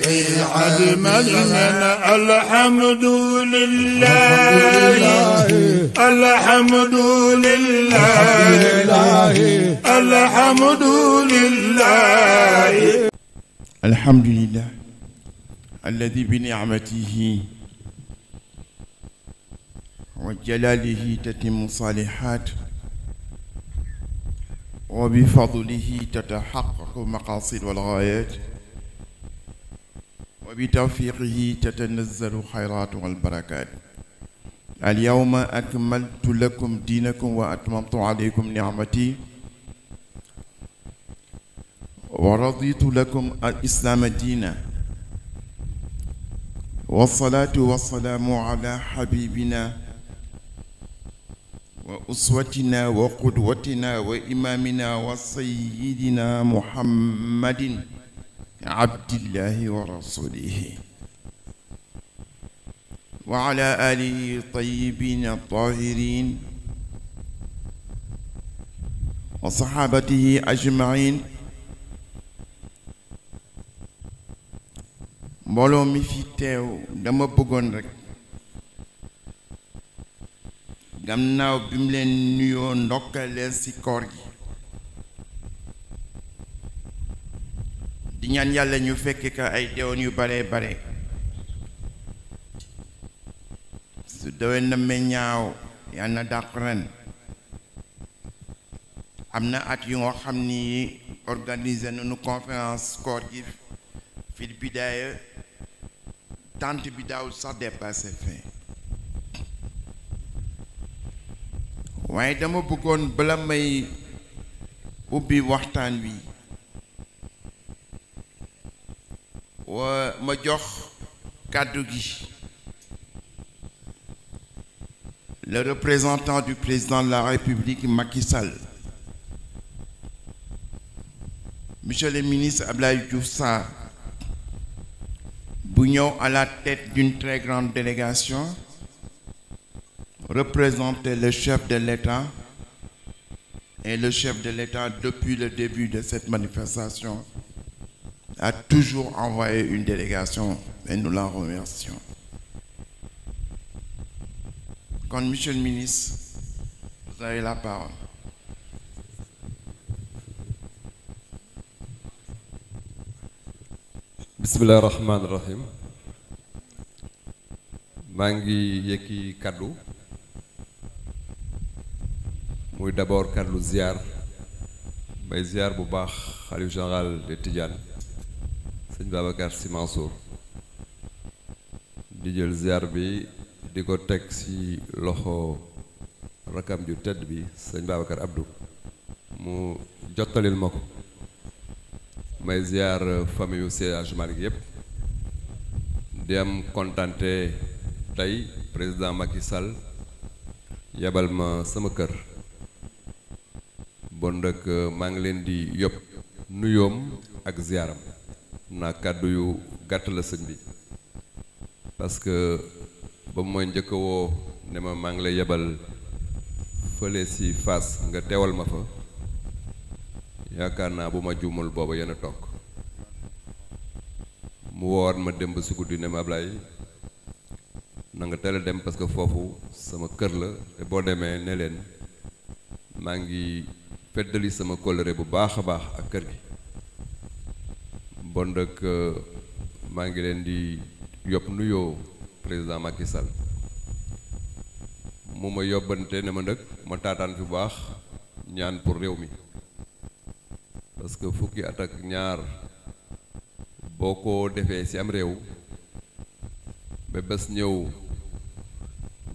أجملنا الحمد لله الحمد لله الحمد لله الحمد لله الذي بنعمته وجلاله تتم الصالحات وبفضله تتحقق المقاصد والغايات وبتوفيقه تتنزل الخيرات والبركات. اليوم أكملت لكم دينكم وأتممت عليكم نعمتي ورضيت لكم الإسلام دينا. والصلاة والسلام على حبيبنا وأسوتنا وقدوتنا وإمامنا وسيدنا محمد عبد الله ورسوله وعلى آله الطيبين الطاهرين وصحابته أجمعين. mbooloo mi fi teew dama bëggoon rek gannaaw bi mu leen nuyoo ndokkal leen ci koor gi di ñaan yàlla ñu fekk ka ay déwén yu bare bare su déwén na meññaaw yal na dàq ren. am na at yu nga xam ni organiser nañu conférence koor gi fi bidaaya tant bi daawul sax dépassé fin waaye dama bëggoon bala may ubbi waxtaan wi ma jox kàddu gi le représentant du président de la République Macky Sall, monsieur le ministre Abdoulaye Diouf Sarr bu ñëw à la tête d'une très grande délégation, représenter le chef de l'État, et le chef de l'État depuis le début de cette manifestation a toujours envoyé une délégation et nous l'en remercions. Quand monsieur le ministre, vous avez la parole. bismillah rahman rahim. maa ngi yëkki kaddu muy d'abord kaddu ziar may ziar bu baax xalif général de Tidiane sëñ Babacar Sy Mansour di jël ziar bi di ko teg ci loxo rakam ju tedd bi sëñ Babacar Abdou mu jottalil ma ko. may ziar famille Seydi Hadji Malick yëpp di am kontante tey président Macky Sall yebal ma sama kër bon nag maa ngi leen di yóbbu nuyoom ak ziaram naa kàddu yu gàtt la sëñ bi parce que ba mooy njëkk a woo ne ma maa ngi lay yebal fële ci Fass nga teewal ma fa yaakaar naa bu ma juumul booba yéen a toog mu woor ma dem ba si guddi ne ma Ablaye na nga teel a dem parce que foofu sama kër la te boo demee ne leen maa ngi feddali sama kóllëre bu baax a baax ak kër gi bon nag maa ngi leen di yóbbu nuyoo président Macky Sall mu ma yóbbante ne ma nag ma taataan fi bu baax ñaan pour réew mi parce que fukki at ak ñaar boo ko defee ci am réew ba bés ñëw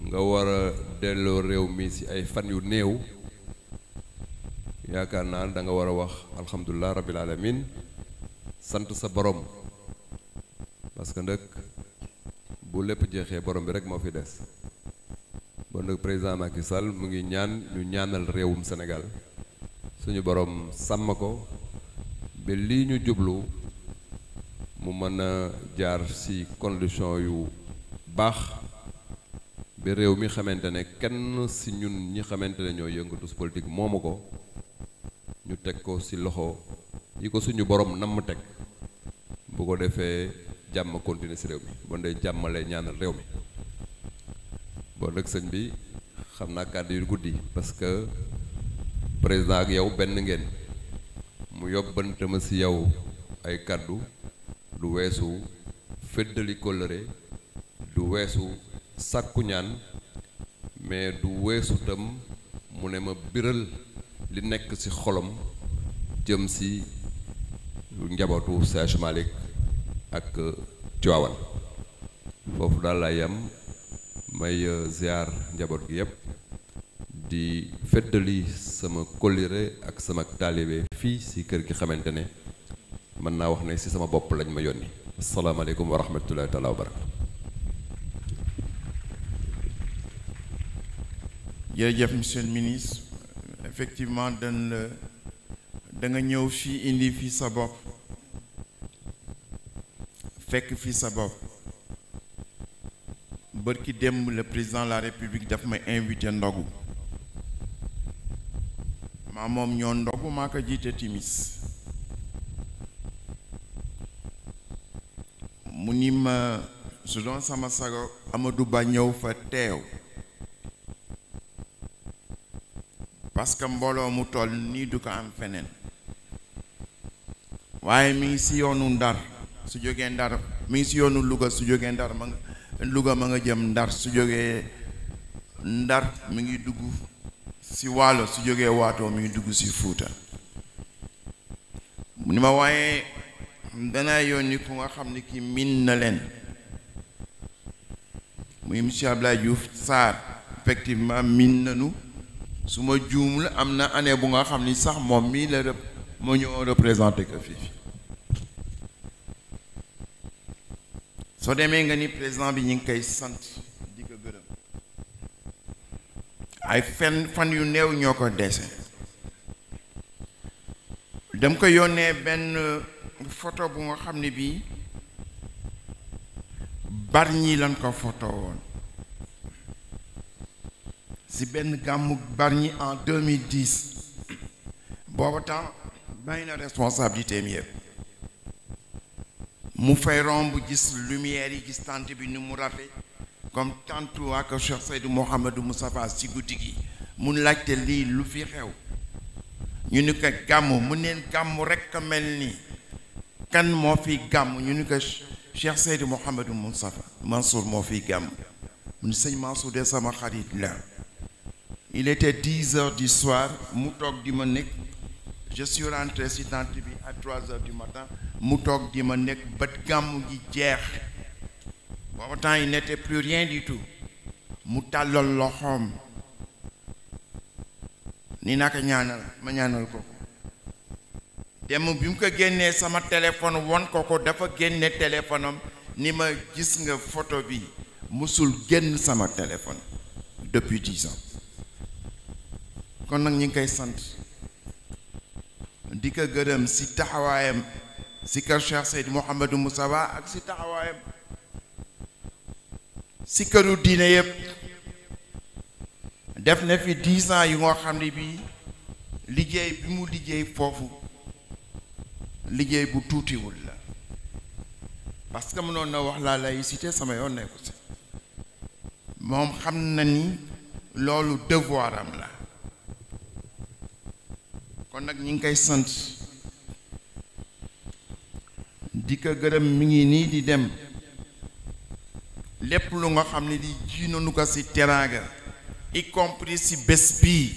nga war a delloo réew mi ci ay fan yu néew yaakaar naa da nga war a wax alhamdulilah rabbil alamin sant sa borom parce que nag bu lépp jeexee borom bi rek moo fi des bon nag président Macky Sall mu ngi ñaan ñu ñaanal réewum Sénégal suñu borom sàmm ko ba lii ñu jublu mu mën a jaar ci condition yu baax ba réew mi xamante ne kenn ci ñun ñi xamante ne ñoo yëngatu ci politique moomu ko teg ko ci loxo yi ko suñu borom namm teg bu ko defee jàmm continuer ci réew mi bon day jàmmale ñaanal réew mi bon nag sëñ bi xam naa kàddu yu guddi parce que président ak yow benn ngeen mu yóbbante ma ci yow ay kàddu du weesu feddali kóllëre du weesu sàkku ñaan mais du weesu tam mu ne ma biral li nekk ci xolom jëm ci njabootu Seydi Malick ak Tiwaawan foofu daal laa yam may ziar njaboot gi yépp di feddali sama kóllëre ak sama taalibe fii ci kër gi xamante ne mën naa wax ne ci sama bopp lañ ma yónni asalaamaaleykum wa rahmatullahi taala wa barakatu. jërëjëf monsieur le ministre effectivement da nga ñëw fii indi fii sa bopp fekk fii sa bopp bërki démb le président de la république daf may invité ndogu maa moom ñoo ndogu maa ko jiite timis mu ni ma su doon sama sago Amadou Ba ñëw fa teew parce que mbooloo mu toll nii du ko am feneen waaye mi ngi ci yoonu Ndar su jógee Ndar mi ngi ci yoonu Louga su jógee Ndar ma nga jëm Ndar su jógee Ndar mi ngi dugg ci Waalo su jógee Waato mi ngi dugg ci Fuuta mu ni ma waaye danaa yónni ku nga xam ne ki min na leen muy monsieur Abdoulaye Diouf Sarr effectivement min nañu su ma juum la am na année bu nga xam ni sax moom mii la moo ñëw représenté ko fii soo demee nga ni président bi ñu ngi koy sant di ko gërëm ay fan yu néew ñoo ko dese dem ko yónnee benn photo bu nga xam ne bii Bargny lan ko photo woon ci benn gàmmu Bargny en 2010 booba temps bàyyi na responsabilité mi yëpp mu fay romb gis lumière yi gis tante bi ni mu rafet comme tante waa ko Cheikh Seydou Mouhamadou Moustapha ci guddi gi mu laajte lii lu fi xew ñu ni ko gàmmu mu neen gàmmu rekk a mel nii kan moo fi gàmm ñu ni ko Cheikh Seydou Mouhamadou Moustapha Mansour moo fi gàmm mu ni sëñ Mansour de sama xarit la il était 10 heures du soir mu toog di ma nekk je suis rentré ci tente bi à 3 heures du matin mu toog di ma nekk ba gàmm gi jeex booba temps il n'était plus rien du tout mu tàllal loxoom ni naka ñaanal ma ñaanal ko dem bi mu ko génnee sama téléphone won ko dafa génne téléphone am ni ma gis nga photo bi musul génn sama téléphone depuis 10 ans kon nag ñu ngi koy sant di ko gërëm ci taxawaayam ci kër Cheikh Seydou Mouhamadou Moustapha ak ci taxawaayam ci këru diine yëpp def na fi 10 ans yu nga xam ne bii liggéey bi mu liggéey foofu liggéey bu tuutiwul la parce que mënoon na wax la laïcité sama yoon nekku ci moom xam na ni loolu devoir am la kon nag ñi ngi koy sant di ko gërëm mi ngi nii di dem lépp lu nga xam ne di ji nañu ko ci teraanga y compris ci bés bii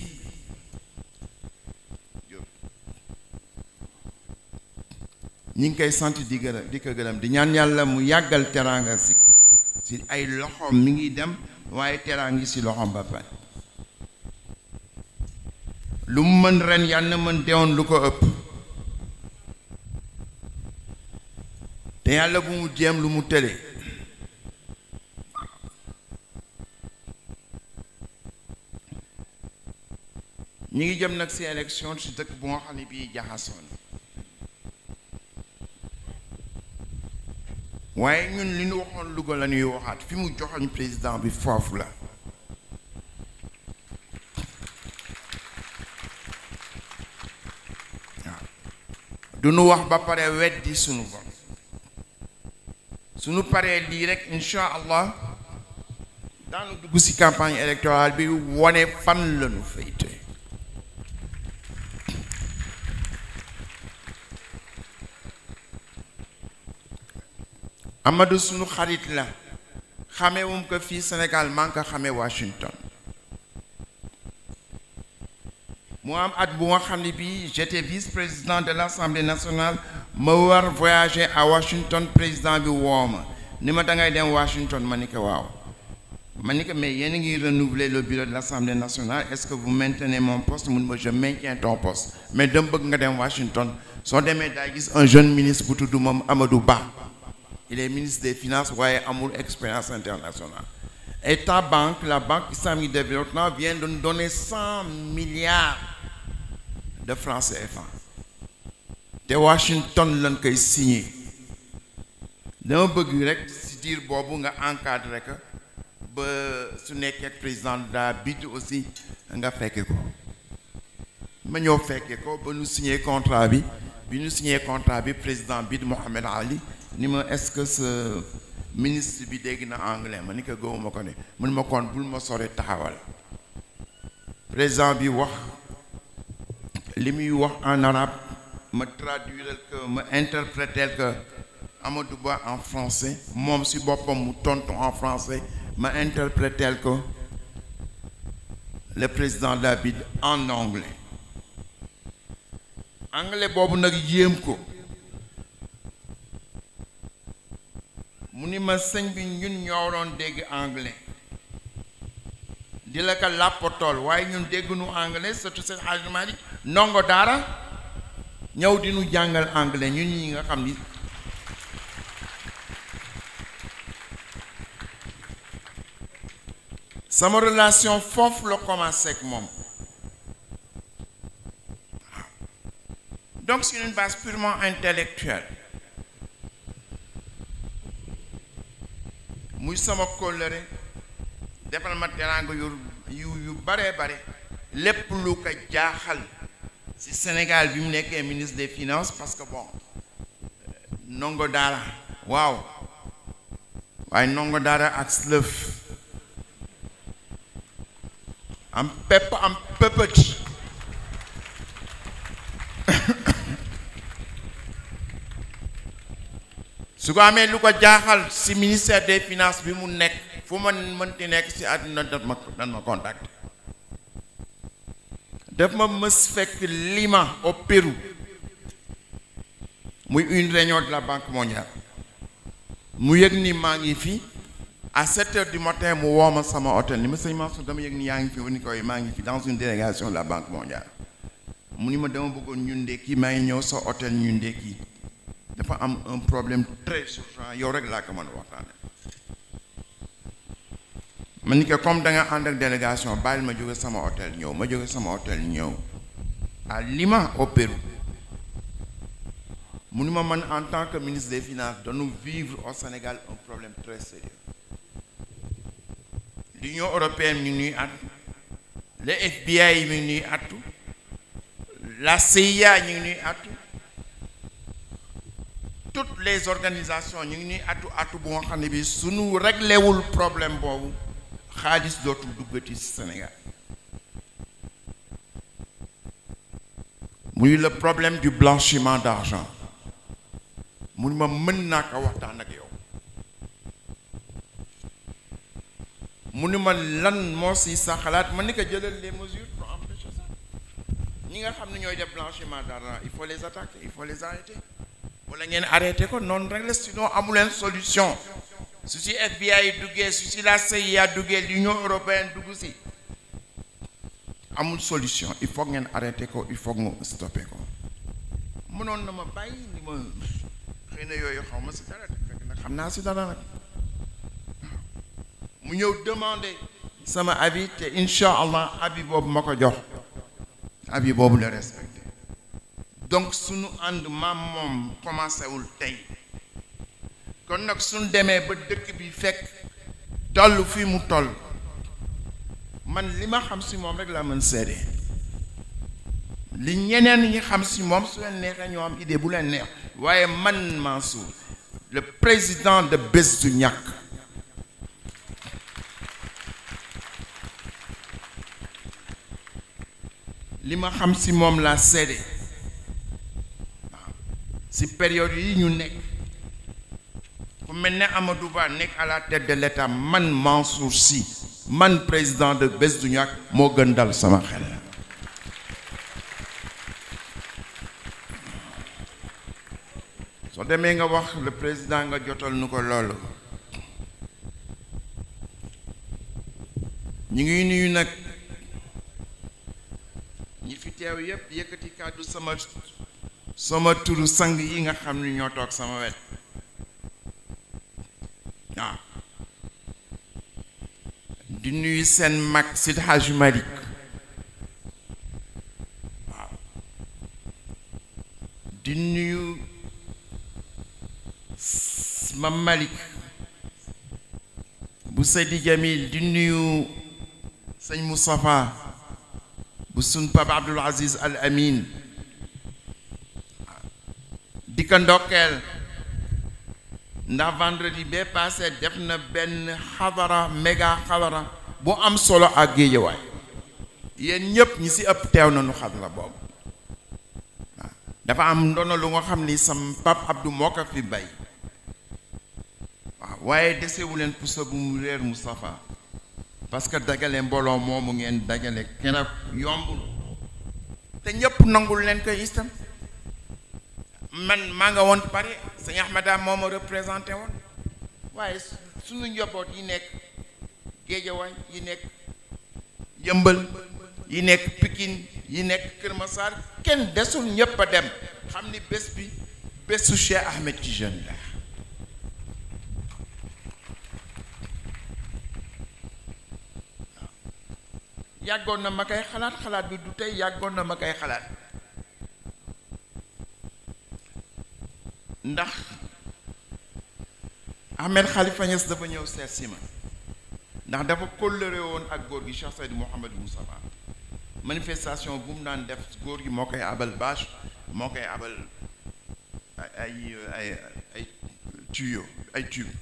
ñi ngi koy sant di ko gërëm di ñaan yàlla mu yàggal teraanga ci ay loxoom mi ngi dem waaye teraangi ci loxoom ba pare lu mu mën ren yàlla na mën deewoon lu ko ëpp te yàlla bu mu jéem lu mu tële ñi ngi jëm nag ci élection ci dëkk bu nga xam ne bii jaxasoon waaye ñun li ñu waxoon Louga la ñuy waxaat fi mu joxoñ président bi foofu la waaw du nu wax ba pare weddi sunu bopp suñu paree lii rek incha allah daanu dugg ci campagne électorale bi wone fan la ñu féete. Amadou suñu xarit la xamewum ko fii Sénégal maa ngi ko xamee Washington mu am at bu nga xam ne bii j'étais vice-président de l'Assemblée nationale ma war voyager à Washington président bi woo ma ni ma dangay dem Washington ma ni ko waaw ma ni ko mais yéen a ngi renouveler le bureau de l'Assemblée nationale est-ce que vous maintenez mon poste mun ma je maintiens ton poste mais dama bëgg nga dem Washington soo demee daa gis un jeune ministre bu tudd moom Amadou Ba il est ministre des Finances waaye amul expérience internationale et ta banque la Banque islamique de développement vient de nous donner 100 milliards de francs CFA te Washington lañ koy signé dama bëgg rek ci diir boobu nga encadré ko ba su nekkee président daa bit aussi nga fekke ko ma ñëw fekke ko ba ñu signé contrat bi ñu signé contrat bi président bi Mohamed Ali ni ma est-ce que ce ministre bi dégg na anglais ma ni ko gëwuma ko ne mun ma kon bul ma sore taxawal président bi wax li muy wax en arabe ma traduire que ma interpréter que Amadou Ba en français moom si boppam mu tontu en français ma interpréter que le président de la BID en anglais boobu nag yéem ko mu ni ma sëñ bi ñun ñoo waroon dégg anglais di la ko làppatool waaye ñun dégguñu anglais surtout seen agement yi ndongo daara ñëw di ñu jàngal anglais ñun ñi nga xam ni sama relation foofu la commencé ak moom donc c'est une base purement intellectuelle muy sama kóllëre defal ma teraanga yu bare lépp lu ko jaaxal ci Sénégal bi mu nekkee ministre des Finances parce que bon ndongo daara waaw waaye ndongo daara ak slëf am pepp am pëppët su ko amee lu ko jaaxal ci ministère des Finances bi mu nekk fu ma mënti nekk ci àddina dan ma contacter daf ma mës fekk Lima au Pérou muy une réunion de la Banque mondiale mu yëg ni maa ngi fi à 7 heures du matin mu woo ma sama hôtel ni ma sëñ Mansour dama yëg ni yaa ngi fi ni koy maa ngi fi dans une délégation de la Banque mondiale mu ni ma dama bëggoon ñu ndekki maa ngi ñëw sa hôtel ñu ndekki dafa am un problème très urgent yow rek laa ko mën a waxtaane ma ni ko comme da nga ànd ak délégation bàyyil ma jóge sama hôtel ñëw ma jóge sama hôtel ñëw à Lima au Pérou mu ni ma man en tant que ministre des Finances dañu vivre au Sénégal un problème très sérieux l'Union européenne mi ngi ñuy àttu le FBI mi ngi ñuy àttu la CIA ñu ngi ñuy àttu toutes les organisations ñu ngi ñuy àttu bu nga xam ne bi suñu réglewul problème boobu xaalis dootul duggati ci Sénégal muy le problème du blanchiment d'argent mu ni ma mën naa ko waxtaan ak yow mu ni ma lan moo si sa xalaat ma ni ko jëlal les mesures pour empêcher ça ñi nga xam ne ñooy def blanchiment d'argent il faut les attaquer il faut les arrêter wala ngeen arrêté ko noonu rek la sinon amuleen solution su si FBI duggee su si la CIA duggee l'Union européenne dugg si amul solution il faut ngeen arrêté ko il faut nga stoppé ko mënoon na ma bàyyi ni ma xëy na yooyu xaw ma si dara fekk nag xam naa si dara nag mu ñëw demander sama avis te incha allah avis boobu ma ko jox avis boobu la respecté donc suñu ànd maam moom commencé wul tey kon nag suñu demee ba dëkk bi fekk toll fii mu toll man li ma xam si moom rek laa mën seede li ñeneen ñi xam si moom su leen neexee ñoo am idée bu leen neex waaye man Mansour le président de Bés du Ñakk. li ma xam si moom laa seede si période yi ñu nekk ku mel ne Amadou Ba nekk à la tête de l'État man Mansour Sy man président de Bés du Ñakk moo gën dal sama xel. soo demee nga wax le président nga jotal nu ko loolu. ñu ngi nuyu nag ñi fi teew yépp yëkkati kàddu sama turu sang yi nga xam ni ñoo toog sama wet waaw di nuyu seen mag Seydi Hadji Malick waaw di nuyu Mam Malick bu Seydi Jamil di nuyu sëñ Moustapha bu sun Papa Abdoul Aziz Al Amin di ko ndokkeel ndax vendredi bee passé def na benn xadara méga xadara bu am solo ak Géejawaay yéen ñëpp ñi ci ëpp teew nañu xadara boobu waaw dafa am ndono lu nga xam ni sam Pap Abdou moo ko fi bay waaw waaye desewu leen puso bu mu réer Moustapha parce que dagale mbooloo moomu ngeen dagale keroog yombul te ñëpp nangul leen koy istam man maa nga woon pare sëñ Ahmada moo ma représenté woon waaye suñu njaboot yi nekk Géejawaay yi nekk Yëmbal yi nekk Pikine yi nekk Kër Massar kenn desul ñëpp a dem xam ni bés bi bésu Cheikh Ahmed Tidiane la yàggoon na ma koy xalaat bi du tey yàggoon na ma koy xalaat ndax Ahmed Khalifa Niass dafa ñëw seet si ma ndax dafa kóllëre woon ak góor gi Cheikh Seydi Mouhamadou Moustapha manifestation bu mu daan def góor gi moo koy abal bâche moo koy abal ay tuyau ay tube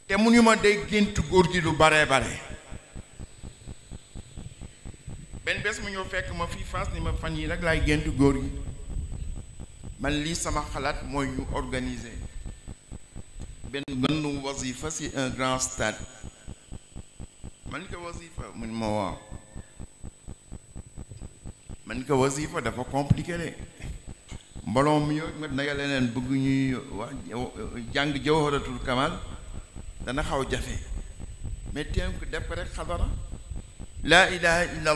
te mu ñu ma day gént góor gi lu bare benn bés mu ñëw fekk ma fii Fass ni ma fan yi rek laay gént góor gi man lii sama xalaat mooy ñu organiser benn gënnu wasifa ci un grand stade man ko wasifa mu ni ma waaw man ko wasifa dafa compliqué de mbooloo mi yow nga dagale leen bëgg ñuy wax jàng Jawharatul Kamal dana xaw jafe mais teem ko def ko rek xadara laa ilaha illa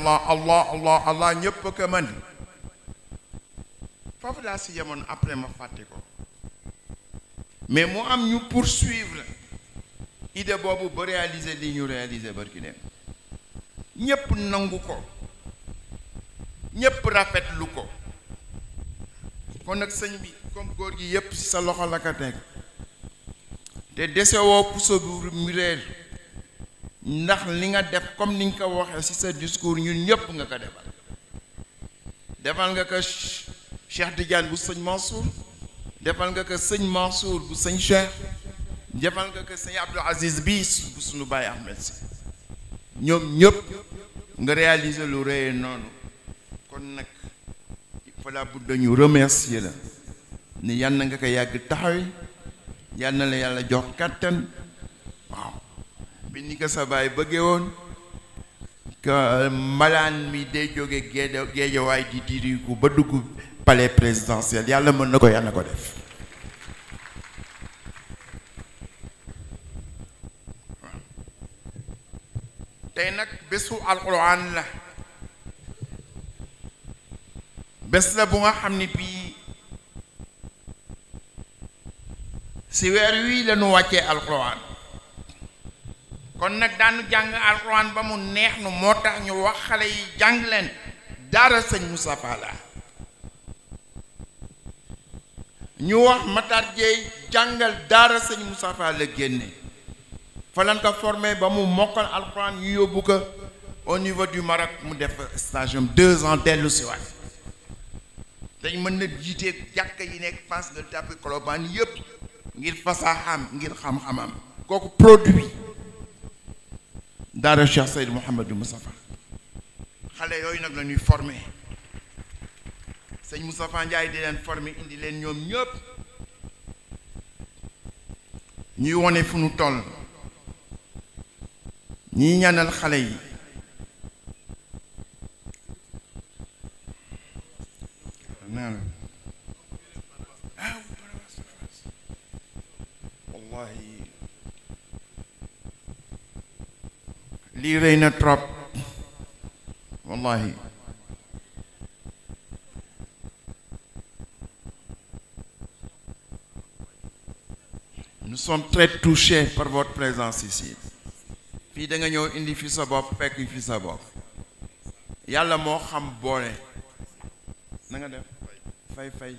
allah ñépp ko man foofu laa si yemoon après ma fàtte ko mais mu am ñu poursuivre idée boobu ba réaliser li ñu réaliser barki dem ñépp nangu ko ñépp rafetlu ko kon nag sëñ bi comme góor gi yépp ci sa loxo la ko teg te desewoo puso bu mu réer ndax li nga def comme ni nga ko waxee ci sa discours ñun ñépp nga ko defal nga ko Cheikh Tidiane bu sëñ Mansour defal nga ko sëñ Mansour bu sëñ Cheikh defal nga ko sëñ Abdou Aziz bi bu suñu Baye Ahmed si ñoom ñëpp nga réaliser lu rëy noonu kon nag il faut la bu dañu remercier la ni yal na nga ko yàgg taxaw yal na la yàlla jox kattan waaw bi ni ko sa baay bëggee woon que mbalaan mi day jóge Géejawaay di diriku ba dugg palais présidentiel yàlla mën na ko yàlla ko def tey nag bésu alquran la bés la bu nga xam ni bii si weer wii la ñu wàccee alquran kon nag daanu jàng alquran ba mu neex nu moo tax ñu wax xale yi jàng leen daara sëñ Moustapha la ñu wax Matar Dieye jàngal daara sëñ Moustapha la génne fa lañ ko formé ba mu mokkal alquran ñu yóbbu ko au niveau du Maroc mu def stage am 2 ans dellu si waat dañ mën na jiite jàkka yi nekk Fass Gueule Tapée Colobane yëpp ngir fasaaxam ngir xam-xamam kooku produit daara Cheikh Seydou Mouhamadou Moustapha xale yooyu nag la ñuy formé sëñ Moustapha Ndiaye di leen formé indi leen ñoom ñëpp ñuy wone fu nu toll ñiy ñaanal xale yi wallahi lii rëy na trop wallahi nous sommes très touchés par votre présence ici fii da nga ñëw indi fi sa bopp fekk fi sa bopp yàlla moo xam boole na nga def fay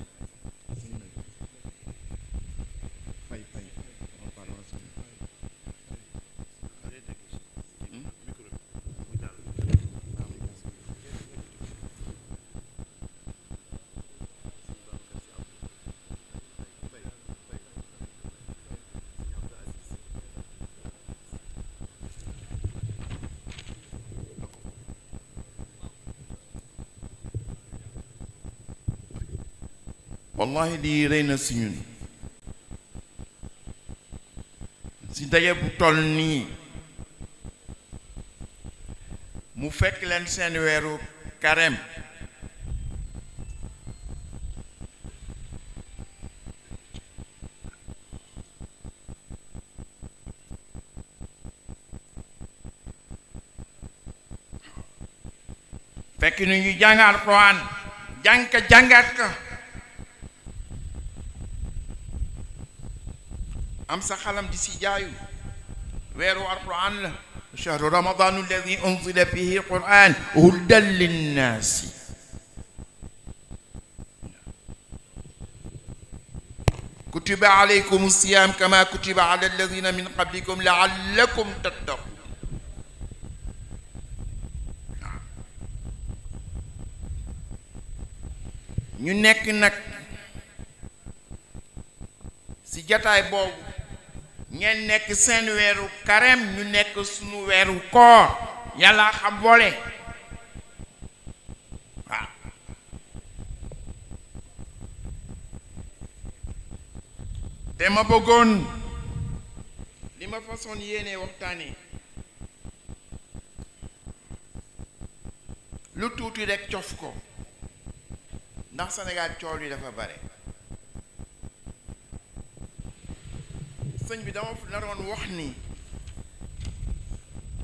wallahi lii rëy na si ñun si daje bu toll nii mu fekk leen seen weeru carême fekk nu ñu jàng Alxuraan jàngat ka am sa xalam di si jaayu weeru alquran la shahru ramadanu alladi unzila fihi alquran hudan linnaasi kutiba alaykum alsiyam kama kutiba ala alladina min qablikum laallakum tattaqun ñu nekk nag si jataay boobu ngeen nekk seen weeru carême ñu nekk sunu weeru koor yàlla xam boole waaw te ma bëggoon li ma façon yéene waxtaane lu tuuti rek cof ko ndax Sénégal coow li dafa bare sëñ bi dama naroon wax ni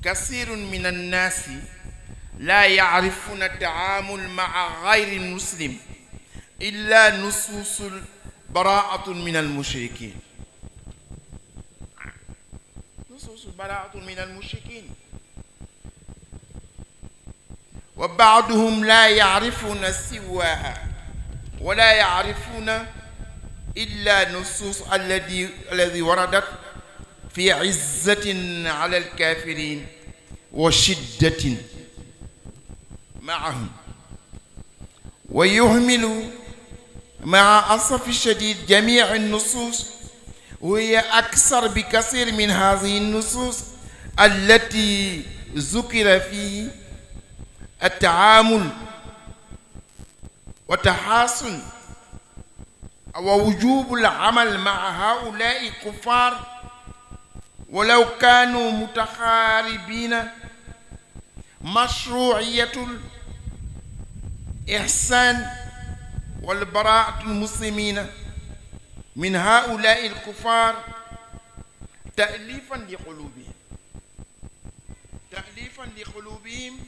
kasirun min annaasi laa yacrifuna tacaamul maca gayri muslim illa nusuusul baraatun min almushrikin nusuusul baraatun min almushrikin wa bacduhum laa yacrifuna siwaaha wala yacrifuna إلا نصوص الذي وردت في عزة على الكافرين وشدة معهم ويهمل مع أسف الشديد جميع النصوص وهي أكثر بكثير من هذه النصوص التي ذكر في التعامل وتحاسن ووجوب العمل مع هؤلاء الكفار ولو كانوا متقاربين مشروعية الإحسان والبراءة المسلمين من هؤلاء الكفار تأليفا لقلوبهم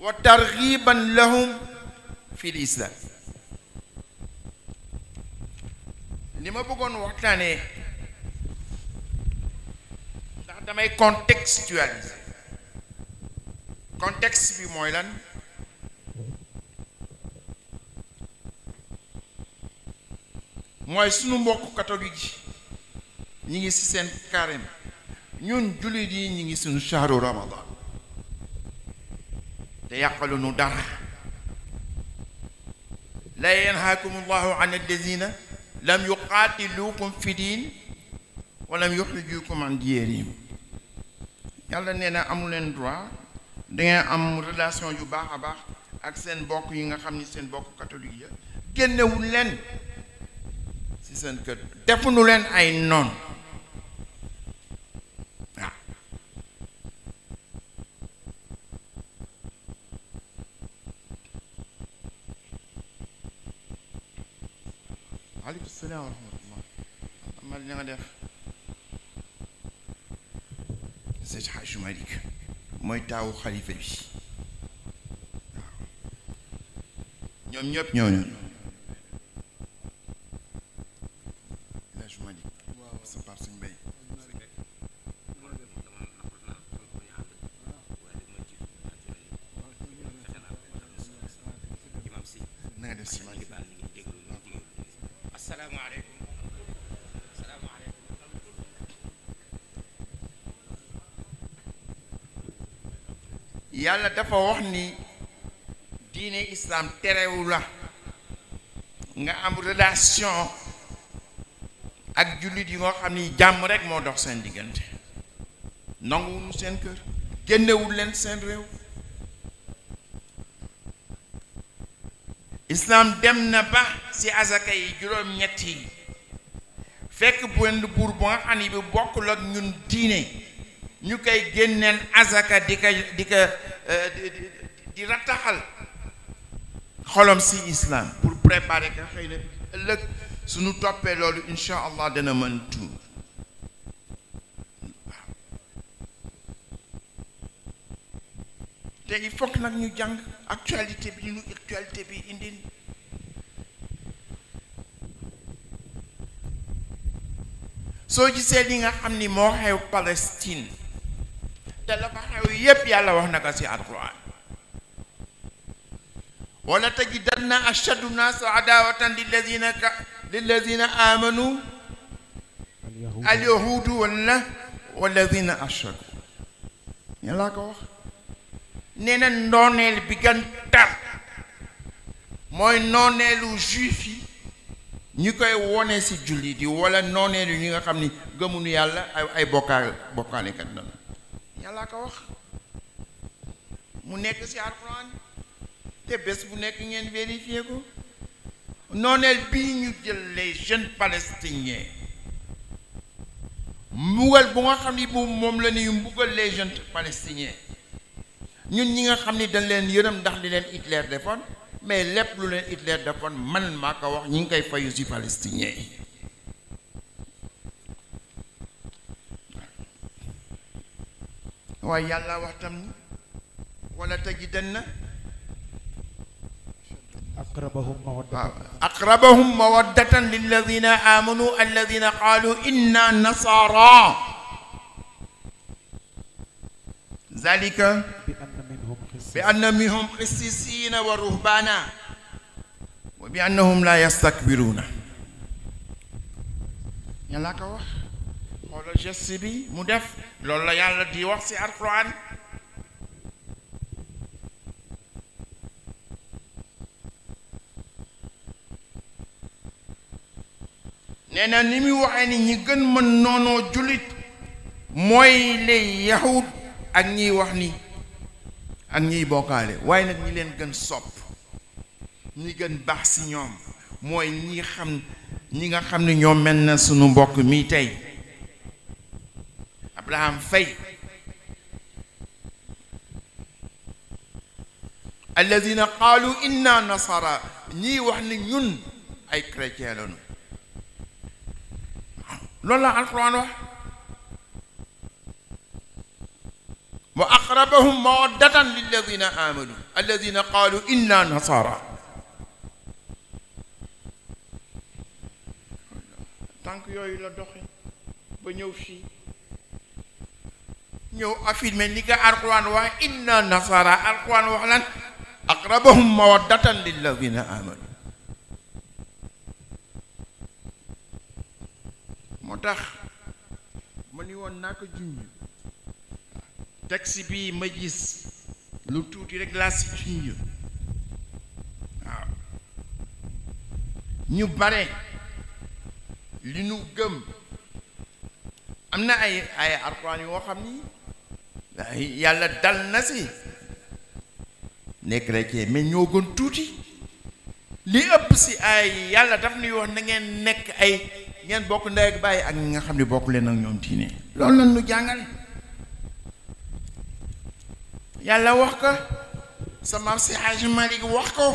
وترغيبا لهم في الإسلام li ma bëggoon waxtaanee ndax damay contextualiser contexte bi mooy lan mooy sunu mbokk catholique yi ñi ngi ci seen carême ñun jullit yi ñi ngi sunu shahru ramadan te yàqalu nu dara la yanhaakum allahu an alladina lam yuqaatiluukum fi diin wa lam yuxrijukum an diyarihim yàlla nee na amu leen droit dangeen am relation yu baax a baax ak seen bokk yi nga xam ni seen bokk catholique ya génnewul leen ci seen kër defuñu leen ay noon waaw aleykum salaam wa rahmatullah amal na nga def Seydi Hadji Malick mooy taawu xalifa bi waaw ñoom ñëpp ñëw nañu Hadji Malick sa par suñ mbay na nga def si Malick asalaamaaleykum yàlla dafa wax ni diine islam terewu la nga am relation ak jullit yi nga xam ni jàmm rek moo dox seen diggante nanguwuñu seen kër génnewul leen seen réew islam dem na ba ci azaka yi juróom-ñett yi fekk benn buur bu nga xam ni bi bokkul ak ñun diine ñu koy génneel azaka di rattaxal xolom ci islam pour préparer ka xëy na ëllëg suñu toppee loolu insha allah dana mën tuur waaw te il faut que nag ñu jàng actualité bi ñu actualité bi indi soo gisee li nga xam ni moo xew Palestine te la fa xew yépp yàlla wax na ko ci alquran wala tajidanna ashaddu nnaasi adaawatan lilladina amanu alyahuudu walladina ashraku yàlla ko wax nee na nooneel bi gën tar mooy nooneelu juif yi ñu koy wone ci jullit yi wala nooneelu ñi nga xam ni gëmuñu yàlla ay bokkaalekat lañu yàlla ko wax mu nekk ci alxuraan te bés bu nekk ngeen vérifier ko nooneel bii ñu jël les jeunes palestiniens mbugal bu nga xam ni moom la ñuy mbugal les jeunes palestiniens ñun ñi nga xam ni dañ leen yërëm ndax li leen Hitler defoon mais lépp lu leen Hitler defoon man maa ko wax ñi ngi koy fayu ci palestiniens yi waaye yàlla wax tam ni wala tajidanna aqrabahum mawaddatan lilladina amanu alladina qalu inna nasara zalika bi anna minhum qissisina wa ruhbana wa bi annahum la yastakbiruna yàlla ko wax xoolal geste bi mu def loolu la yàlla di wax ci alquran nee na ni muy waxee ni ñi gën mën noonoo jullit mooy les yahud ak ñiy wax ni ak ñiy bokkaale waaye nag ñi leen gën sopp ñi gën baax ci ñoom mooy ñi nga xam ne ñoo mel na sunu mbokk mi tey Abraham Faye alladina qaalu inna nasara ñii wax ni ñun ay chrétien lañu loolu la alquran wax wa aqrabahum mawaddatan lilladina amanu alladina qaalu inna nasara tànk yooyu la doxe ba ñëw fii ñëw affirmé li ko alquran wax inna nasara alquran wax lan aqrabahum mawaddatan lilladina amanu moo tax ma ni woon naa ko junj texte bii ma gis lu tuuti rek laa si junj waaw ñu bare li nu gëm am na ay alxuraan yoo xam ni yàlla dal na si nekk chrétien mais ñoo gën tuuti li ëpp si ay yàlla daf nuy wax na ngeen nekk ay ngeen bokk ndey ak bàyyi ak ñi nga xam ne bokk leen ak ñoom diine loolu lañ nu jàngal yàlla wax ko sa maam si Hajji Malik wax ko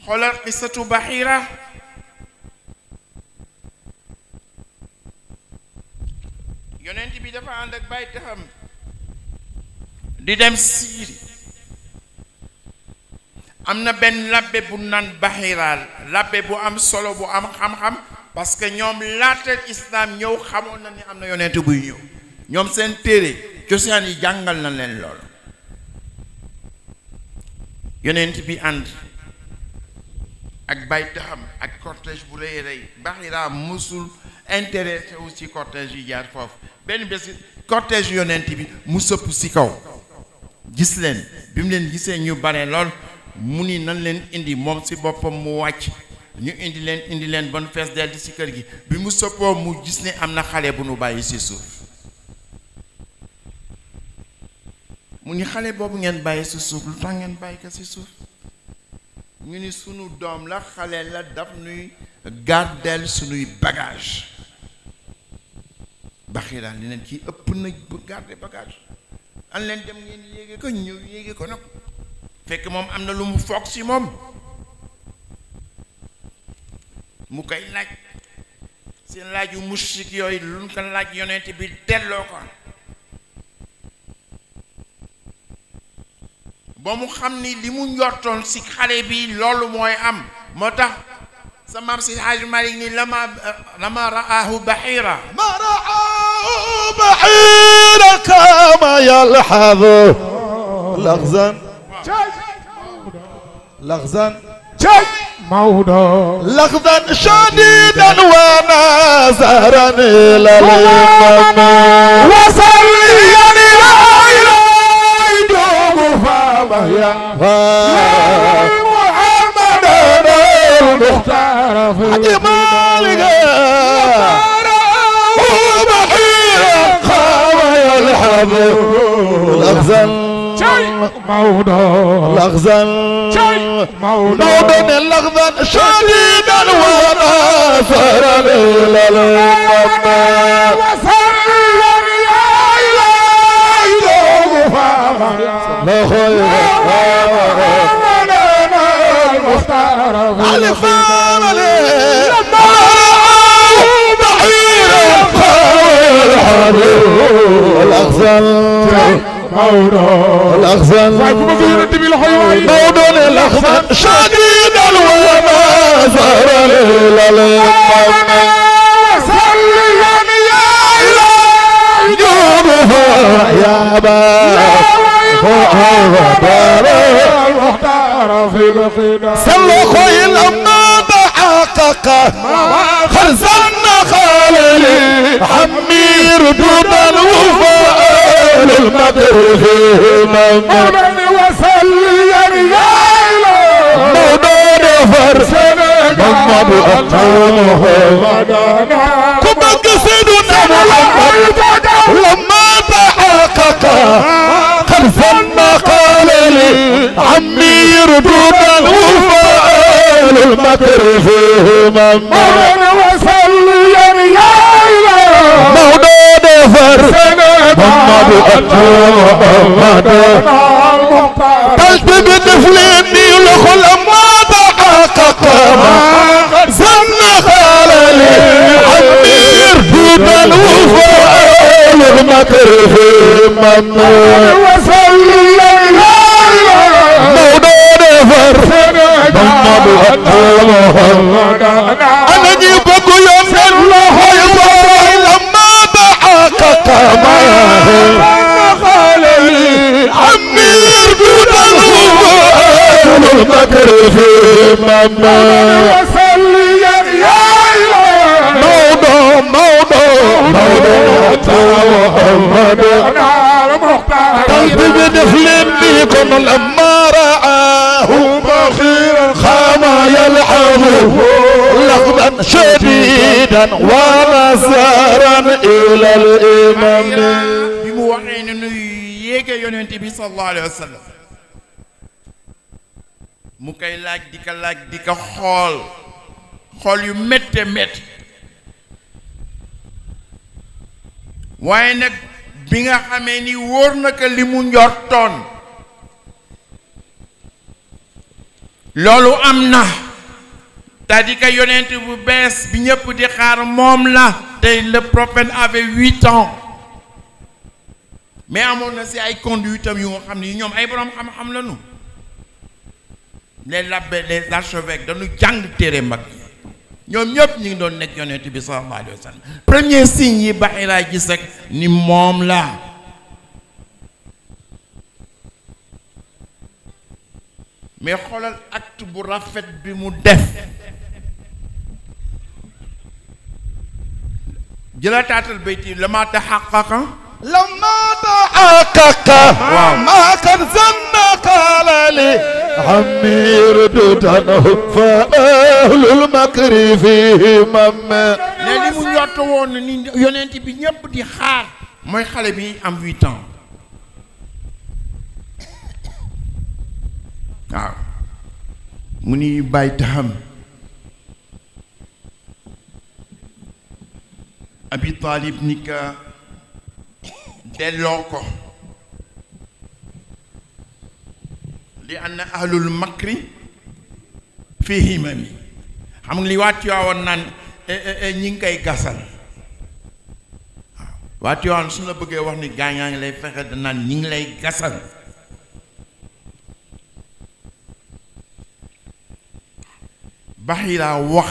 xoolal qissatu Bahira yonent bi dafa ànd ak bàyyi taxam di dem Syrie am na benn labbe bu naan Bahira labbe bu am solo bu am xam-xam parce que ñoom laata islam ñëw xamoon na ni am na yonent buy ñëw ñoom seen téere cosaan yi jàngal na leen lool yonent bi ànd ak bay taxam ak cortège bu rëy rëy Bahira musul intéressé wu ci cortège yi jaar foofu benn bés cortège yonent bi mu sëpp ci kaw gis leen bi mu leen gisee ñu bare lool mu ni nan leen indi moom ci boppam mu wàcc ñu indi leen ba nu fees dell ci kër gi bi mu sëppoo mu gis ne am na xale bu nu bàyyi ci suuf mu ni xale boobu ngeen bàyyi ci suuf lu tax ngeen bàyyi ko ci suuf ñu ni sunu doom la xale la daf nuy gardeel sunuy bagage Bahira li leen kii ëpp na bu garder bagage an leen dem ngeen yéege ko ñëw yéege ko nag fekk moom am na lu mu foog ci moom mu koy laaj seen laaj yu mushrik yooyu lu ko laaj yonent bi delloo ko ba mu xam ni li mu njortoon ci xale bi loolu mooy am moo tax sa maam si Hajji Malik ni lama raahu Bahira ما رآه بعيرا كما يلحظ لغزا شديدا ونازرا الى الامام وصليا لا اله الا محمد المختار في مالك لغزا لغزا شديدا وناصرا الى الامام وصلى يا الهي لا خير المختار على فاملي لما رأوا بعيرا الأغزال الأغزال موضوع الأغزال شديدا وما زار إلى الأمام وصليا يا إلهي جوبها يا أبا المختار في بقينا صلوا خوي لما تحقق خرزنا خالي حمير دون الوفاء للمدر في ممن وصليا يا إله مودون فرسنا محمد أطلوه كما قصدنا محمد لما تحقق خرزنا خالي عمير دون الوفاء للمدر في ممن وصليا يا إله مودود فرسنا محمد أطلوه قلت بدفلني لخل ما تحقق زن خالي عمير دون الوفاء للمكر في ممنوع وصليا يا إله مودود فرسنا محمد أطلوه أنا جيبك يوم الله يبارك لما تحقق عمير دون الوفاء المكر في ممنوع وصليا يا إله موضوع محمد المختار قلبي بدفل بكم لما رآه بخيرا خاما يلحظه لفظا شديدا ونزارا الى الامام بموحين ييغا يونتي صلى الله عليه وسلم مكاي لاج ديكا خول يو متي متي waaye nag bi nga xamee ni wóor na ko li mu njortoon loolu am na c'est-à-dire que yonent bu bees bi ñëpp di xaar moom la te le prophète avait 8 ans mais amoon na si ay conduitam yu nga xam ne ñoom ay borom xam-xam lañu les labbés les archevêques dañu jàng téere mag ñoom ñëpp ñu ngi doon nekk yonent bi sallallahu alayhi wa sallam premier signe yi Bahira gis rek ni moom la mais xoolal acte bu rafet bi mu def jëlataatal bayti lama taxaqaqa ما كان زن قال لي عمي رددنه فأهل المكر فيه مما ne li mu ñott woon ni yonent bi ñëpp di xaar mooy xale bi am 8 ans waaw mu ni bàyyi taxam Abi Talib ni ka delloo ko li anna ahlul makri fii himami xam nga li waat yoowoon naan ñi ngi koy gasal waaw waat yoowoon su la bëggee wax ni gaañaa ngi lay fexe da naan ñi ngi lay gasal Bahira wax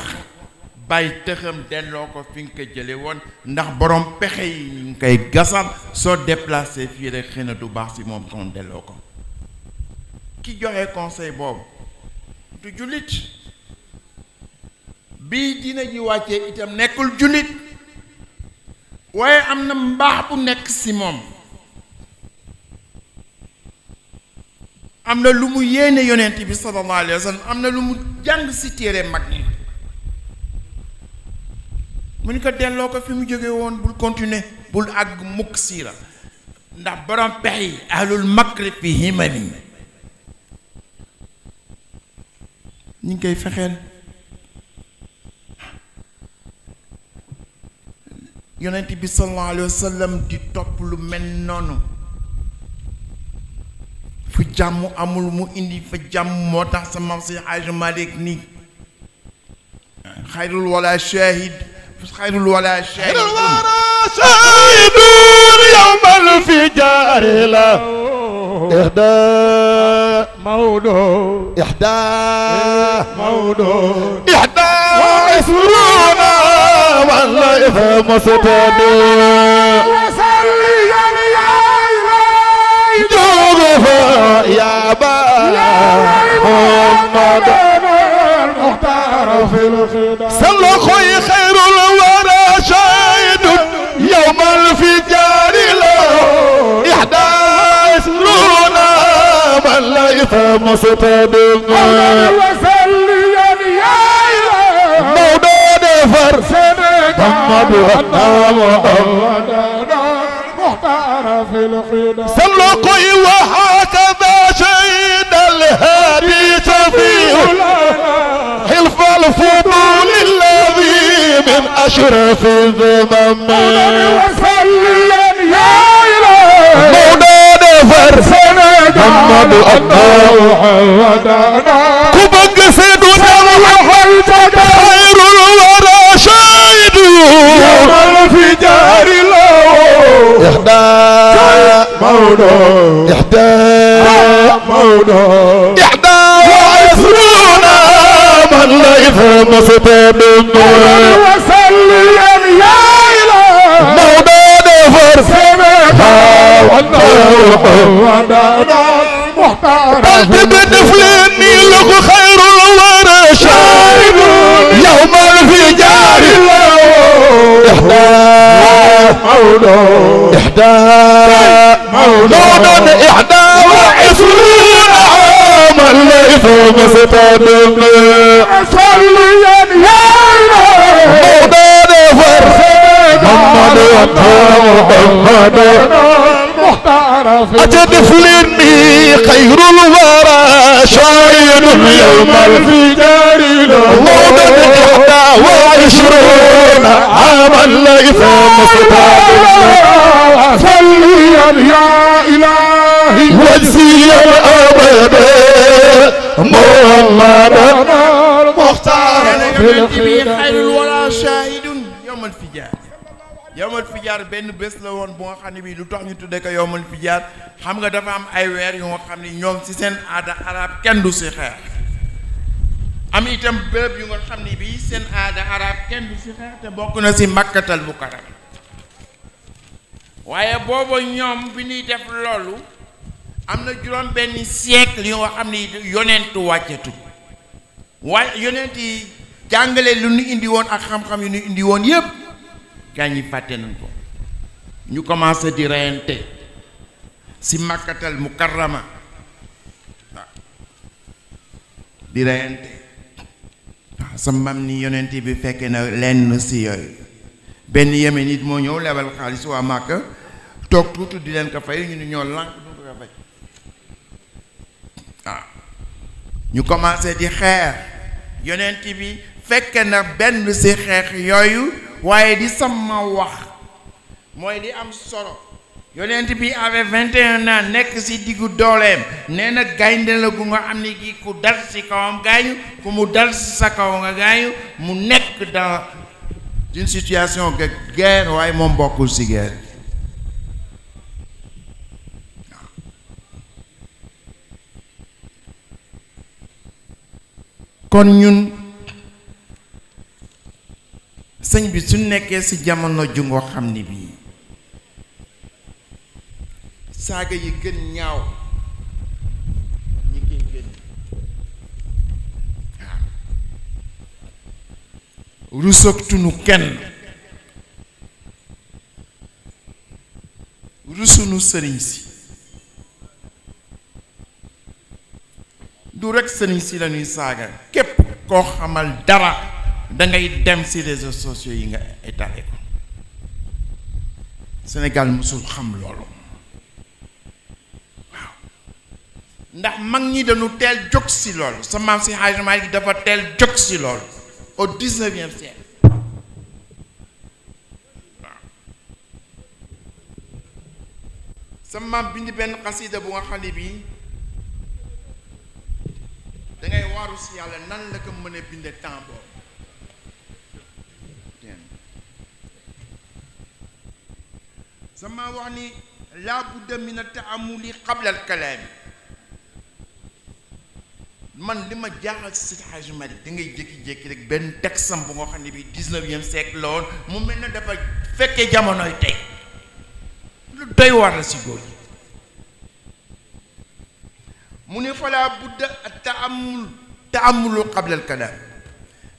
bàyyi tëxam delloo ko fi nga ko jële woon ndax borom pexe yi ñu ngi koy gasal soo déplacé fii rek xëy na du baax si moom kon delloo ko ki joxe conseil boobu du jullit bii dina ji wàccee itam nekkul jullit waaye am na mbaax bu nekk si moom am na lu mu yéene yonent bi sallallahu alayhi wa sallam am na lu mu jàng si téere mag ñi mu ni ko delloo ko fi mu jóge woon bul continuer bul àgg mukk siira ndax borom pexe yi ahlul makri fi himami ñu ngi koy fexeel yonent bi sallallahu alayhi wa sallam di topp lu mel noonu fu jàmm amul mu indi fa jàmm moo tax sa mam si Hajj Malik ni xayrul wala shahid خير الولا شاهد يوم الفجار لا إحدى موضوع إحدى موضوع إحدى وعشرون والله مستدى وصلي يا إلهي يا با محمد المختار في الخدمة صلى خوي خير الورى شاهد يوم الفجار له 11 من ليس مستدم وصلي يا إله مولود فرسان محمد محمد المختار في الخدمة صلى خوي وهكذا شهد الهادي شفيع حلف الفضول الذي من أشرف الذمم وصليا يا إله مولود فرسنا محمد محمدنا كبك سيدنا محمد خير الورى شاهد يوم الفجار له إحدى مولود إحدى مولود إحدى وعشرون من ليس مستدم وصليا يا إله مولود فرسنا محمدنا محتار بدفلني لك خير الورى شاهد يوم الفجار إحدى مولود إحدى مولود إحدى مستدنا صليا يا مولانا فرحان محمد أتدفلني خير الورى شاهد يوم الفجار مولانا 21 عاما ليس مستدنا صليا يا إلهي وجزيا أبدا محمد المختار في الخير خير الورى شاهد يوم الفجار yowmal fijaar benn bés la woon bu nga xam ne bii lu tax ñu tuddee ko yowmal fijaar xam nga dafa am ay weer yu nga xam ne ñoom ci seen aada arab kenn du si xeex am itam béréb yu nga xam ne bii seen aada arab kenn du si xeex te bokk na si makkatal mukarram waaye booba ñoom bi ñuy def loolu am na juróom benn siècle yu nga xam ne yonentu wàccetu waaye yonent yi jàngale lu ñu indi woon ak xam-xam yu ñu indi woon yépp gaa ñi fàtte nañ ko ñu commencé di reyante si makkatal mukarrama waaw di reyante waaw sa mam ni yonent bi fekkee na lenn si yooyu benn yeme nit moo ñëw lebal xaalis waa Màkka toog tuuti di leen ko fay ñu ne ñoo lànk du ko fay waaw ñu commencé di xeex yonent bi fekke na benn si xeex yooyu waaye di sama wax mooy li am solo yonent bi avait 21 ans nekk ci diggu dooleem nee na gaynde la gu nga xam ne gi ku dal ci kawam gaañu ku mu dal ci sa kaw nga gaañu mu nekk dans une situation de guerre waaye moom bokkul ci guerre kon ñun sëñ bi su nekkee ci jamono ju ngoo xam ni bii saaga yi gën ñaaw ñi koy gën waaw rusatunu kenn rusunu sëriñ si du rekk sëriñ si lañuy saaga képp koo xamal dara dangay dem ci réseaux sociaux yi nga étalé ko Sénégal musul xam loolu waaw ndax mag ñi dañu teel jóg ci loolu sa maam si Hadj Malick dafa teel jóg ci loolu au 19e siècle waaw sa maam bind benn xasida bu nga xam ne bii dangay waaru ci yàlla nan la ko mën a binde temps boobu sama wax ni laa budda min at-ta'ammuli qabla al-kalaam man li ma jaaxal ci Seydi Hadji Malick da ngay jékki-jékki rek benn texam bu nga xam ne bi 19e siècle la woon mu mel ne dafa fekkee jamonoy tey lu doy war la ci góor yi mu ne fa laa budda at-ta'ammulu qabla al-kalaam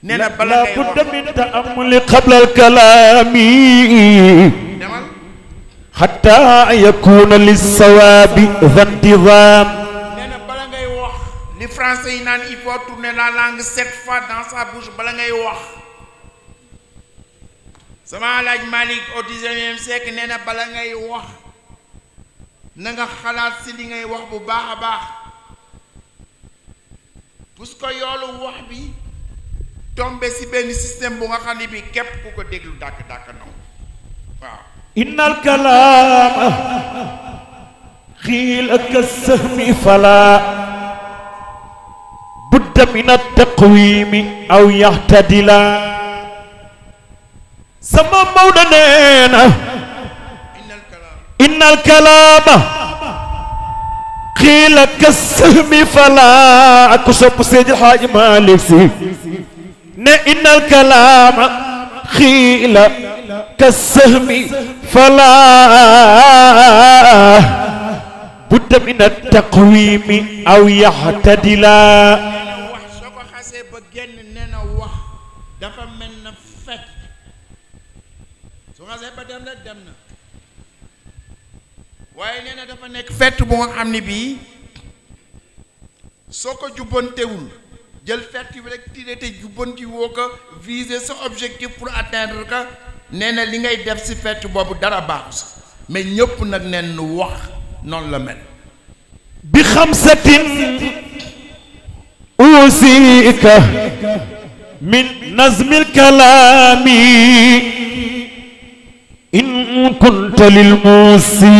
nee na bala ngay wax laa budda min at-ta'ammuli qabla al-kalaam حتى يكون للصواب ذا انتظام nee na bala ngay wax li français yi naan il faut tourner la langue 7 fois dans sa bouche bala ngay wax sama Alaaji Malick au 19e siècle nee na bala ngay wax na nga xalaat ci li ngay wax bu baax a baax puisque yoolu wax bi tombé ci benn système bu nga xam ne bi képp ku ko déglu dàkk-dàkk naw waaw إن الكلام قيل كالسهم فلا بد من التقويم أو يعتدلا سما مولانا إن الكلام قيل كالسهم فلا أكسب سيد الحاج مالك إن الكلام قيل كالسهم فلا بد من التقويم أو يعتدلا wax soo ko xasee ba génn nee na wax dafa mel na fekk soo xasee ba dem na dem na waaye nee na dafa nekk fett bu nga xam ne bii soo ko jubbantewul jël fett bi rek tiré te jubbanti woo ko viser sa objectif pour atteindre que nee na li ngay def si fett boobu dara baaxu si mais ñëpp nag nen wax noonu la mel. bi xamsatin usika min nazmil kalaami in kunta lil muusi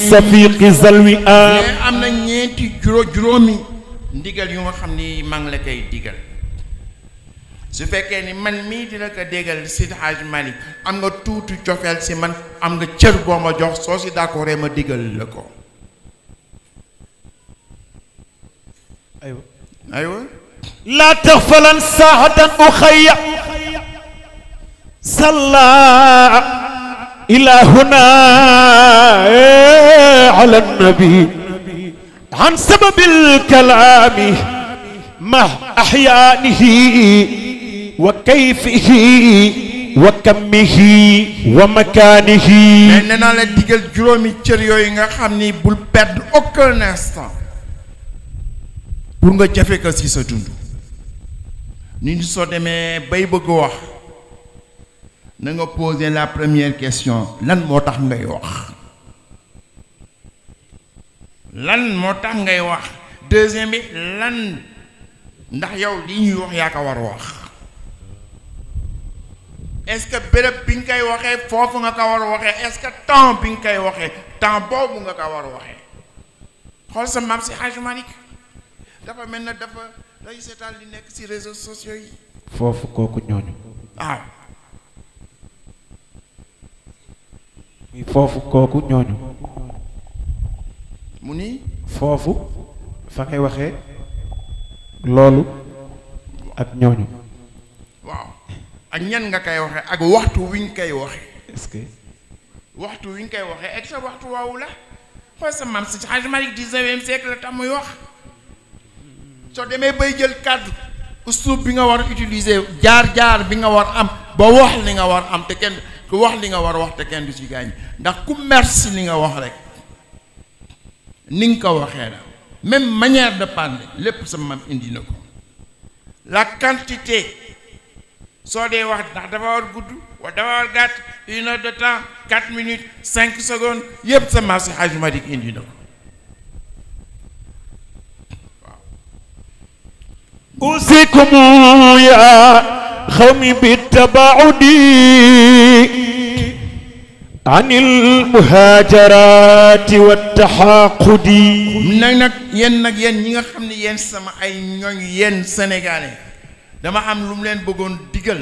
safiqi zalwi am. mais am na ñeenti juróomi ndigal yu nga xam ni maa ngi la koy digal su fekkee ni man mii dina ko déggal Seydi Hadji Malick am nga tuuti cofeel si man am nga cër boo ma jox soo si d'accord ma digal la ko. aywa laa taxfalan saahatan uxayya salla ilahuna ala nabi an sababil kalaami ma ahyaanihi wa kayfihi wa kammihi wa makaanihi. mais nee naa la digal juróomi cër yooyu nga xam ni bul perdre aucun instant pour nga jafe ko ci sa dund. nit ñi soo demee bay bëgg wax na nga poser la première question lan moo tax ngay wax. lan moo tax ngay wax. deuxième bi lan ndax yow li ñuy wax yaa ko war a wax. est-ce que béréb bi nga koy waxee foofu nga ko war a waxee est-ce que temps bi nga koy waxee temps boobu nga ko war a waxee. xool sa maam si Hadji Malick dafa mel na dafa day seetaan li nekk ci réseaux sociaux yi. foofu kooku ñooñu. waaw. foofu kooku ñooñu. mu ni. foofu fa ngay waxee loolu ak ñooñu. waaw ak ñan nga koy waxee ak waxtu wi nga koy waxee. est-ce que. waxtu wi nga koy waxee ak sa waxtu waawu la xool sa maam si Hadji Malick 19e siècle la tax muy wax. soo demee bay jël kàddu uslub bi nga war a utiliser jaar-jaar bi nga war am ba wax li nga war am te kenn ku wax li nga war a wax te kenn du ci gaañ ndax ku merci li nga wax rek ni nga ko waxee la même manière de parler lépp sa mam indi na ko la quantité soo dee wax ndax dafa war gudd wala dafa war gàtt 1 heure de temps 4 minutes 5 secondes yépp sa mam si Hadji Malick indi na ko. أوصيكم يا قوم بالتباعد عن المهاجرات والتحاقد. nag yéen ñi nga xam ne yéen sama ay ñooñ yéen sénégalais dama am lu mu leen bëggoon digal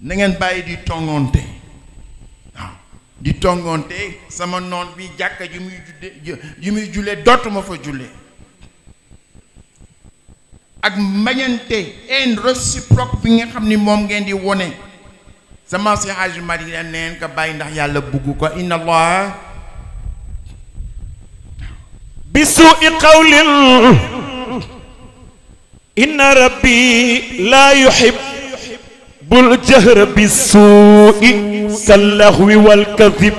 na ngeen bàyyi di tongonte waaw di tongonte sama noon bi jàkka ji muy jullee dootuma fa jullee. ak mbañante haine réciproque bi nga xam ni moom ngeen di wone sama si Hadji Malick leen neen ko bàyyi ndax yàlla bugg ko inna allah bi suu'i qawlin inna rabbi laa yuhibbul jahra bi suu'i kallahwi wal kadhib.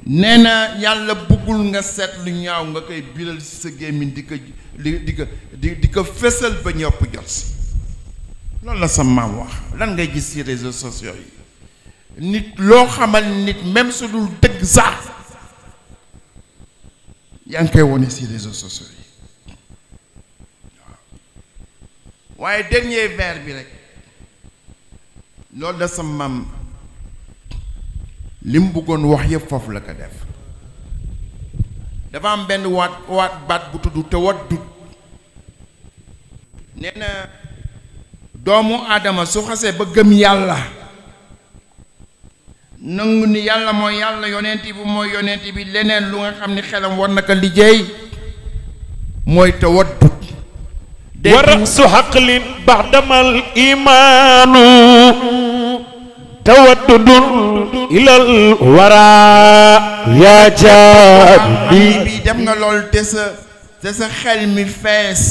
nee na yàlla buggul nga seet lu ñaaw nga koy biral ci sa gémmiñ di ko fësal ba ñëpp jot si loolu la sa maam wax. lan ngay gis ci réseaux sociaux yi nit loo xamal nit même su dul dëgg sax yaa ngi koy wone ci réseaux sociaux yi waaw waaye dernier vers bi rek loolu la sa maam li mu bëggoon wax yëpp foofu la ko def. dafa am benn waat baat bu tudd te wat dut nee na doomu aadama su xasee ba gëm yàlla nangu ni yàlla mooy yàlla yonent bi mooy yonent bi leneen lu nga xam ni xelam war na ko liggéey mooy te wat dut wa rasu xaqlin baxdamal imaanu tawaddudun ilal wara yaa jaabi bi dem nga lool te sa xel mi fees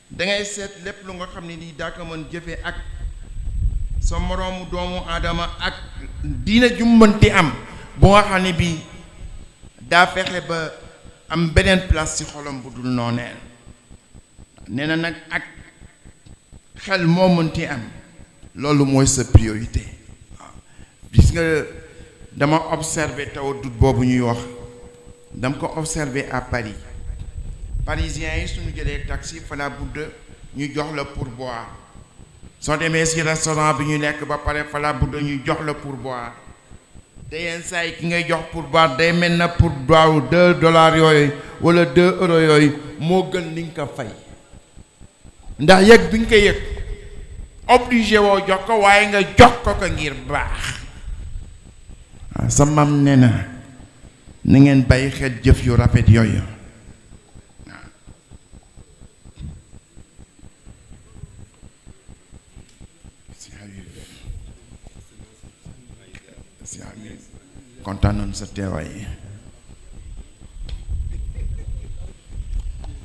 dangay seet lépp lu nga xam ne nii daa ko mën jëfe ak sa moroomu doomu aadama ak diina ju mënti am bu nga xam ne bii daa fexe ba am beneen place ci xolam bu dul nooneel nee na nag ak xel moo mënti am loolu mooy sa priorité waaw gis nga dama observé tawaddut boobu ñuy wax dama ko observé à Paris parisiens yi suñu jëlee taxi fala budde ñu jox la pourboire soo demee ci restaurant bi ñu nekk ba pare fala budde ñu jox la pourboire te yenn saa yi ki ngay jox pourboire day mel na pourboire $2 yooyu wala €2 yooyu moo gën li nga ko fay ndax yëg bi nga ko yëg obligé woo jox ko waaye nga jox ko ngir baax waaw sa maam nee na na ngeen bàyyi xel jëf yu rafet yooyu kontaan nañu sa teewaay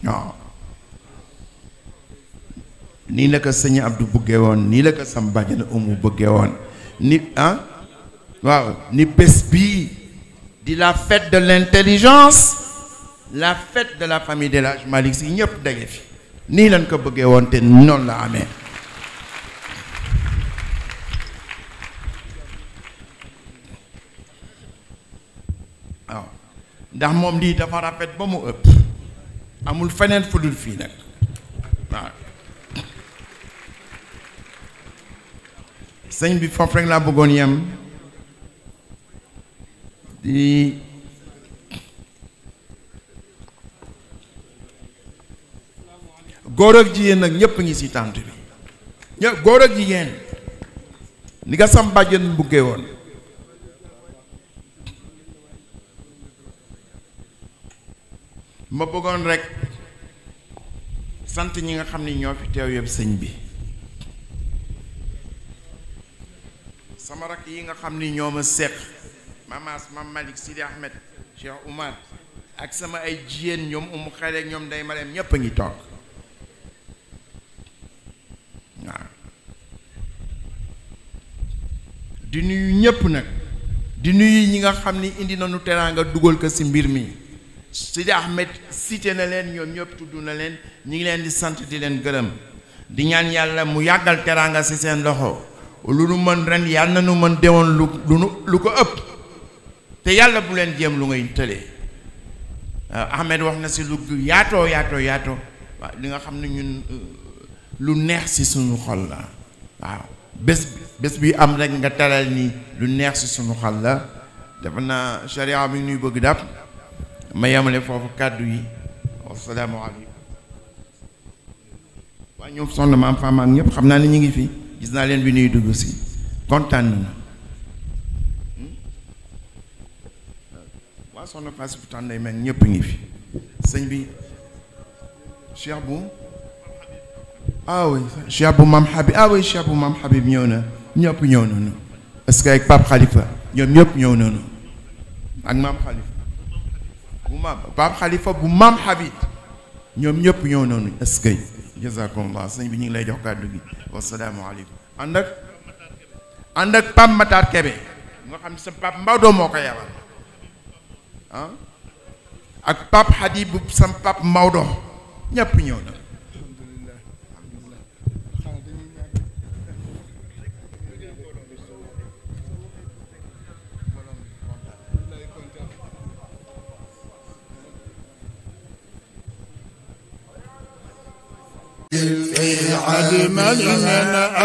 waaw nii la ko sëñ Abdou bëggee woon nii la ko sam bàjjan Umu bëggee woon ni waaw ni bés bii di la fête de l'intelligence la fête de la famille de l'Hadj Malick Sy ñëpp daje fi nii lañ ko bëggee woon te noonu la amee waaw ndax moom lii dafa rafet ba mu ëpp amul feneen fu dul fii nag waaw sëñ bi foofu rek laa bëggoon yem di góor ak jigéen nag ñëpp ngi ci tànt bi ñëpp góor ak jigéen ni nga sam bàjjen buggee woon ma bëggoon rek sant ñi nga xam ni ñoo fi teew yëpp sëñ bi sama rakk yi nga xam ni ñoo ma seq Mamas Mam Malick Sidi Ahmed Cheikh Oumar ak sama ay jigéen ñoom Umu Xale ñoom Ndey Mareem ñépp a ngi toog waaw di nuyu ñépp nag di nuyu ñi nga xam ni indi nañu teraanga dugal ko ci mbir mi Sidi Ahmed cité na leen ñoom ñëpp tudd na leen ñi ngi leen di sant di leen gërëm di ñaan yàlla mu yàggal teraanga ci seen loxo lu nu mën ren yàlla na nu mën demoon lu ko ëpp te yàlla bu leen jéem lu ngay tëlee Ahmed wax na ci lu yaatoo waaw li nga xam ne ñun lu neex ci suñu xol la waaw bés bi am rek nga taral ni lu neex ci suñu xol la dafa naa charia bi ñuy bëgg dàpp ma yemale foofu kàddu yi wassalaamu aleykum waaye ñoom soxna ma am femme ak ñëpp xam naa ne ñu ngi fi gis naa leen bi nuy dugg si kontaan nañu waa soxna Fass bu tànday mel ñëpp ngi fi sëñ bi Cheikh bu oui Cheikh bu Mam Habib oui Cheikh bu Mam Habib ñëw na ñëpp ñëw nañu est-ce que ak Pape Khalifa ñoom ñëpp ñëw nañu ak Mam Khalifa bu Pape Khalifa bu Mam Habib ñoom ñëpp ñëw nañu est-ce que jazakumullah sëñ bi ñu ngi lay jox kàddu gi wassalaamu aleykum ànd ak Pape Matar Kebe nga xam ne sa Pape Maodo moo ko yabal ak Pape Hadib sam Pape Maodo ñëpp ñëw na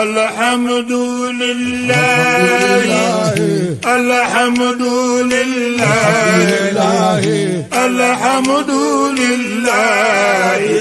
الحمد لله الحمد لله الحمد لله